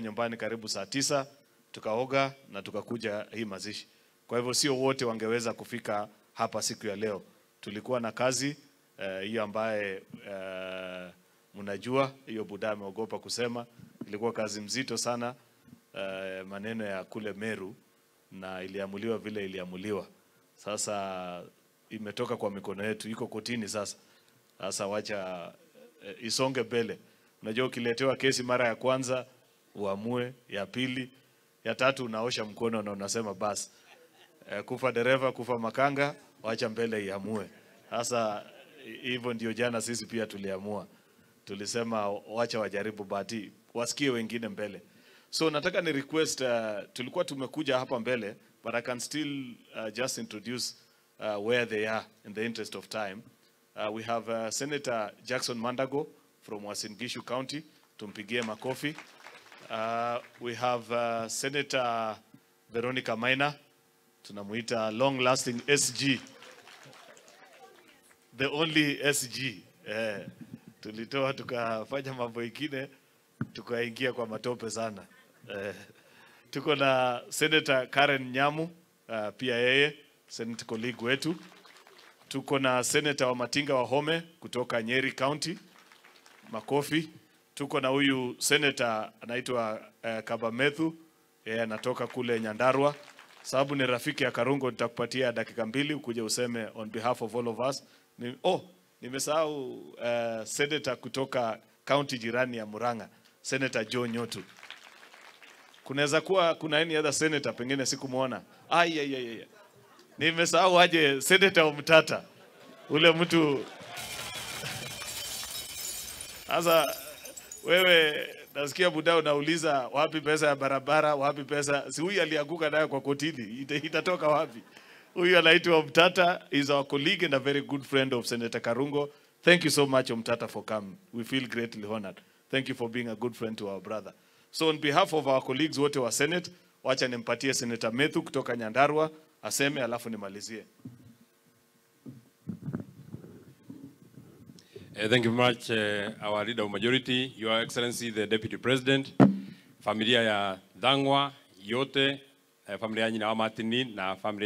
Nyumbani karibu saa 9 tukaoga na tukakuja hii mazishi. Kwa hivyo sio wote wangeweza kufika hapa siku ya leo. Tulikuwa na kazi hiyo ambaye mnajua hiyo buda ameogopa kusema. Ilikuwa kazi mzito sana, maneno ya kule Meru, na iliamuliwa vile iliamuliwa. Sasa imetoka kwa mikono yetu, iko kotini sasa. Sasa wacha isonge mbele. Unajua ukiletewa kesi mara ya kwanza uamue, ya pili, ya tatu unaosha mkono na unasema basi. Kufa dereva, kufa makanga, wacha mbele iamue. Sasa hivyo ndio jana sisi pia tuliamua. Tulisema wacha wajaribu bahati, wasikie wengine mbele. So nataka ni request, tulikuwa tumekuja hapa mbele, but I can still just introduce where they are in the interest of time. We have Senator Jackson Mandago from Uasin Gishu County. Tumpigie makofi. We have Senator Veronica Maina. Tunamuita long lasting SG. The only SG. Tulitoa tukafanya mambo ingine, tukaingia kwa matope sana. Tuko na Senator Karen Nyamu, pia yeye Senate colleague wetu. Tuko na Senator Wamatinga Wahome kutoka Nyeri County. Makofi. Tuko na huyu senator anaitwa Kabamethu, yeye anatoka kule Nyandarua. Sababu ni rafiki ya Karungo, nitakupatia dakika 2 ukuje useme on behalf of all of us. Nimesahau senator kutoka county jirani ya Murang'a, Senator Joe Nyotu. Kunaweza kuwa kuna any other senator pengine sikumuona. Ai. Nimesahau aje Senator Omtata. Ule mtu sasa wewe nasikia buda unauliza wapi pesa ya barabara, wapi pesa. Si huyu alianguka nayo kwa kotini, itatoka wapi? Huyu anaitwa Omtata, is our colleague and a very good friend of Senator Karungo. Thank you so much, Omtata, for coming. We feel greatly honored. Thank you for being a good friend to our brother. So on behalf of our colleagues wote wa Senate, wacha nimpatie Senator Methu kutoka Nyandarua aseme alafu nimalizie. Thank you very much, our leader of majority, Your Excellency, the Deputy President, familia ya Thang'wa yote, familia ya nyina wa Martin na familia